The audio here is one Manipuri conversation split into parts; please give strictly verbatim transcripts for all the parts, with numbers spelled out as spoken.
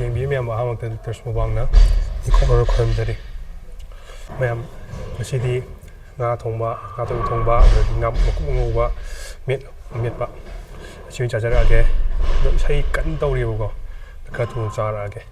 ꯌꯦꯡꯕꯤꯌꯨ ꯃꯌꯥꯝ, ꯑꯍꯥꯟꯕꯃꯛꯇ ꯗꯣꯛꯇꯔ ꯁꯨꯃꯥꯡꯅ ꯏꯈꯣꯛꯅꯅ ꯈꯨꯔꯨꯝꯖꯔꯤ꯫ ꯃꯌꯥꯝ, ꯉꯁꯤꯗꯤ ꯉꯥ ꯊꯣꯡꯕ, ꯉꯥ ꯊꯣꯡꯕ ꯊꯣꯡꯕ, ꯑꯗꯒꯤ ꯉꯥ ꯃꯀꯨꯞ ꯉꯧꯕ, ꯃꯦꯠ-, ꯃꯦꯠꯄ ꯑꯁꯤ ꯑꯣꯏꯅ ꯆꯥꯖꯔꯛꯑꯒꯦ꯫ ꯑꯗꯣ ꯏꯁꯩ ꯀꯟꯅ ꯇꯧꯔꯤꯕꯀꯣ, ꯈꯔ ꯊꯨꯅ ꯆꯥꯔꯛꯑꯒꯦ꯫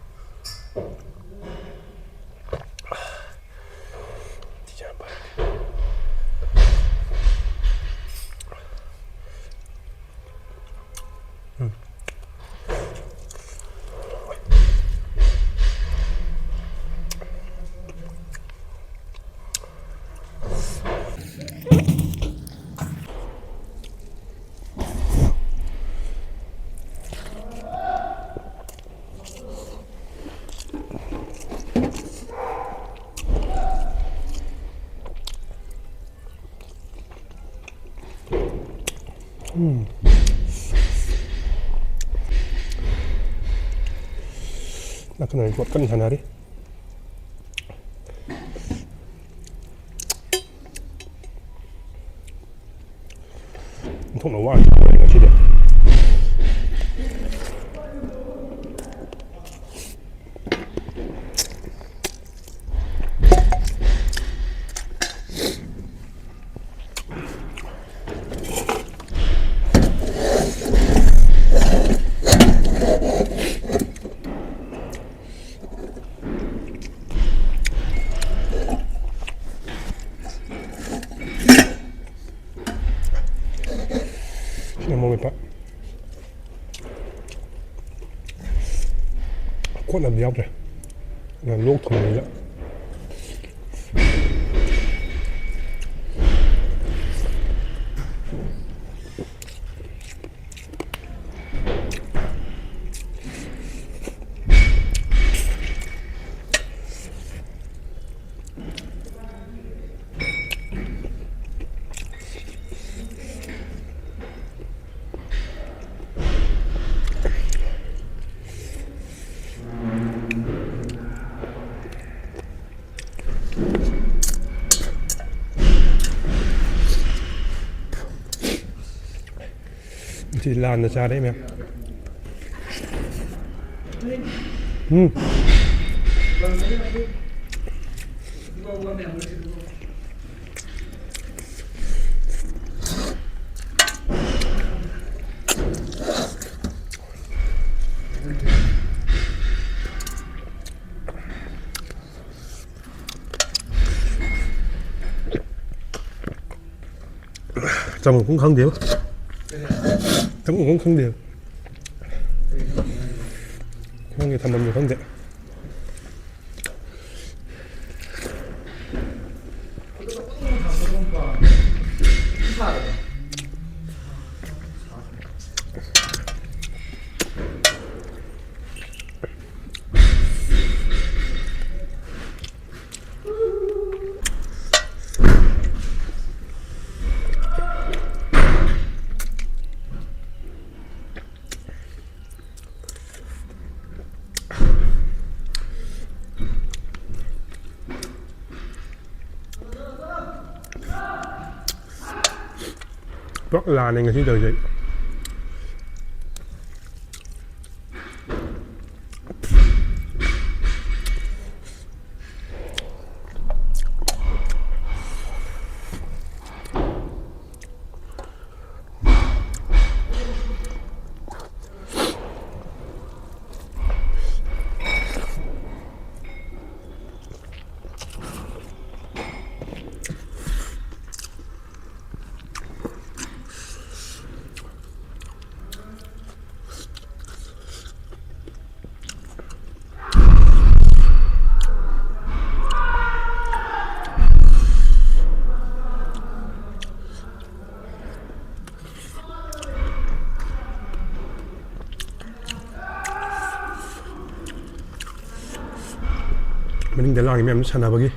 ꯎꯝ꯫ ꯅꯥꯀꯟꯗ ꯌꯣꯠ ꯀꯟꯅ ꯁꯥꯟꯅꯔꯤ꯫ ꯑꯣꯟꯊꯣꯛꯅ ꯋꯥꯅ ꯊꯣꯡꯉꯦ ꯉꯁꯤꯗꯤ꯫ ꯁꯤꯅ ꯃꯣꯔꯣꯛ ꯃꯦꯠꯄ꯫ ꯀꯣꯠꯅꯕꯗꯤ ꯌꯥꯎꯗ꯭ꯔꯦ꯫ ꯂꯣꯛ ꯊꯨꯡꯕꯅꯤꯅ꯫ ꯁꯤ ꯂꯥꯟꯅ ꯆꯥꯔꯦ ꯃꯌꯥꯝ꯫ ꯎꯝ꯫ ꯆꯪꯐꯝ ꯈꯪꯗꯦꯕ꯫ ꯆꯪꯐꯝ ꯈꯪꯗꯦꯕ꯫ ꯈꯪꯗꯦ, ꯊꯝꯐꯝꯁꯨ ꯈꯪꯗꯦ꯫ ꯄꯨꯔꯥ ꯂꯥꯟꯅꯦ ꯉꯁꯤ ꯇꯧꯔꯤꯁꯦ꯫ ꯃꯅꯤꯡꯗ ꯂꯥꯡꯉꯤ ꯃꯌꯥꯝꯗꯣ ꯁꯥꯟꯅꯕꯒꯤ꯫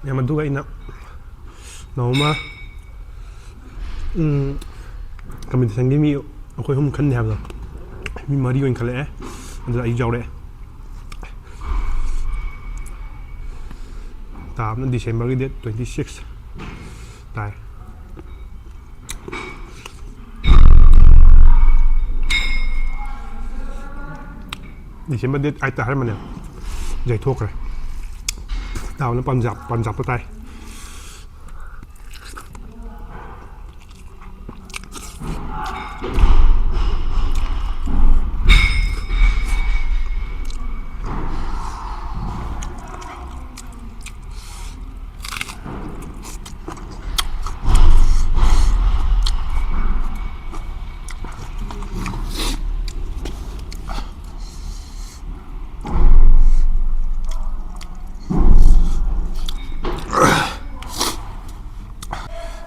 ꯌꯥꯝ ꯑꯗꯨꯒ ꯑꯩꯅ ꯅꯣꯡꯃ ꯀꯝꯄꯤꯇꯤꯁꯟꯒꯤ ꯃꯤ ꯑꯩꯈꯣꯏ ꯑꯍꯨꯝ ꯈꯟꯅꯤ ꯍꯥꯏꯕꯗꯣ, ꯃꯤ ꯃꯔꯤ ꯑꯣꯏꯅ ꯈꯜꯂꯛꯑꯦ꯫ ꯑꯗꯨꯗ ꯑꯩ ꯌꯥꯎꯔꯛꯑꯦ꯫ ꯇꯥꯕꯅ December ꯒꯤ date twenty six ꯇꯥꯏ꯫ December date eight ꯇ ꯍꯥꯏꯔꯝꯕꯅꯦ, ꯌꯩꯊꯣꯛꯈ꯭ꯔꯦ꯫ ꯇꯥꯕꯅ ꯄꯟꯖꯥꯕ, ꯄꯟꯖꯥꯕꯇ ꯇꯥꯏ꯫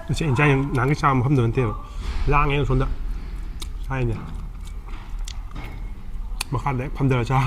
ꯉꯁꯤ ꯑꯩꯅ ꯆꯥꯏ ꯅꯍꯥꯟꯒꯩ ꯆꯥꯕ ꯃꯐꯝꯗꯨ ꯅꯠꯇꯦꯕ꯫ ꯂꯥꯡꯉꯦ ꯁꯣꯝꯗ꯫ ꯁꯥꯏꯅꯦ꯫ ꯃꯈꯥꯗ ꯍꯦꯛ ꯐꯝꯗꯔ ꯆꯥ꯫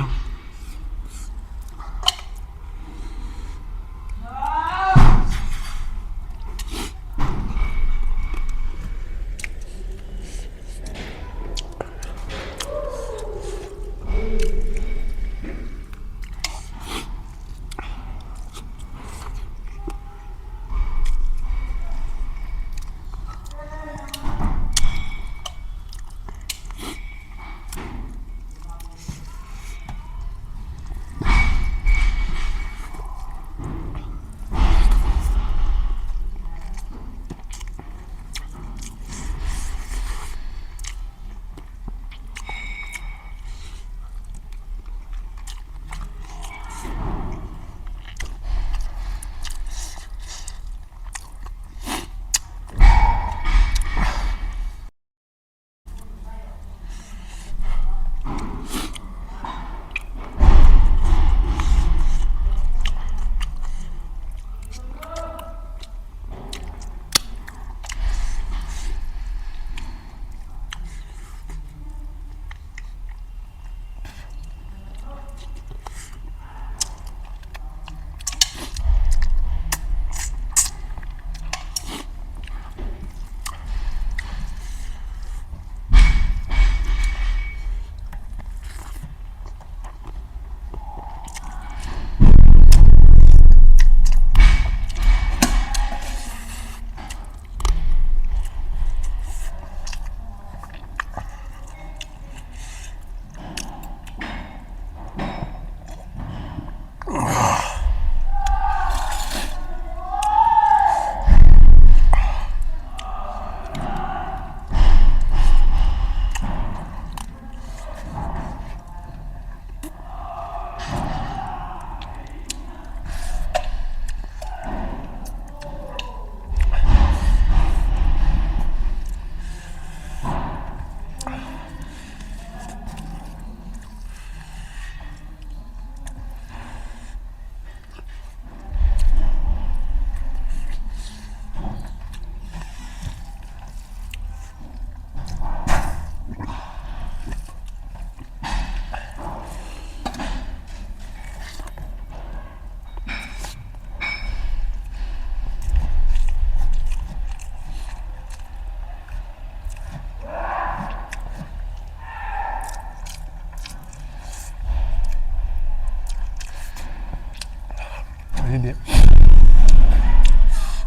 ꯁꯤꯗꯤ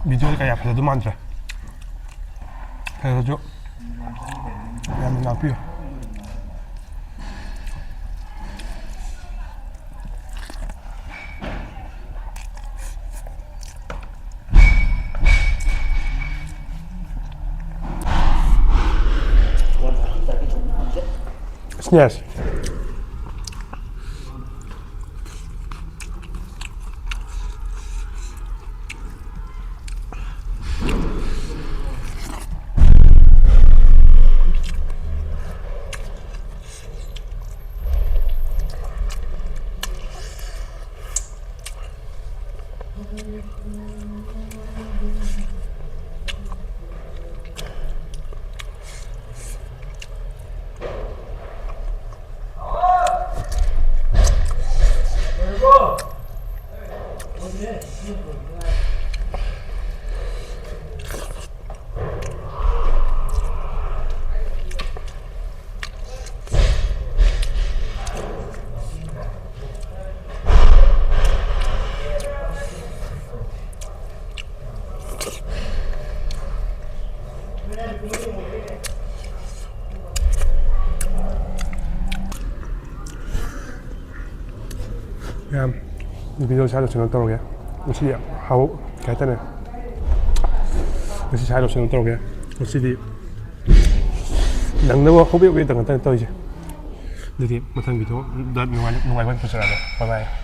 ꯚꯤꯗꯤꯑꯣ ꯀꯌꯥ ꯐꯖꯗꯧ ꯃꯥꯟꯗ꯭ꯔꯦ꯫ ꯐꯖꯔꯁꯨ ꯌꯥꯝꯅ ꯉꯥꯛꯄꯤꯌꯨ꯫ Yes. ꯃꯌꯥꯝ, ꯚꯤꯗꯤꯑꯣ ꯁ꯭ꯋꯥꯏꯗ ꯂꯣꯏꯁꯤꯟꯅꯕ ꯇꯧꯔꯒꯦ꯫ ꯉꯁꯤꯗꯤ ꯍꯥꯎ, ꯀꯩ ꯍꯥꯏꯇꯥꯔꯦ, ꯉꯁꯤ ꯁ꯭ꯋꯥꯏꯗ ꯂꯣꯏꯁꯤꯟꯅꯕ ꯇꯧꯔꯒꯦ꯫ ꯉꯁꯤꯗꯤ ꯅꯪꯅꯕ ꯍꯣꯕꯦ ꯍꯣꯕꯦ ꯇꯧꯔꯒ ꯇꯧꯔꯤꯁꯦ꯫ ꯑꯗꯨꯗꯤ ꯃꯊꯪ ꯚꯤꯗꯤꯑꯣꯗ ꯅꯨꯡꯉꯥꯏ-, ꯅꯨꯡꯉꯥꯏꯕ ꯑꯣꯏꯅ ꯄꯨꯖꯔꯛꯑꯒꯦ꯫ Bye bye꯫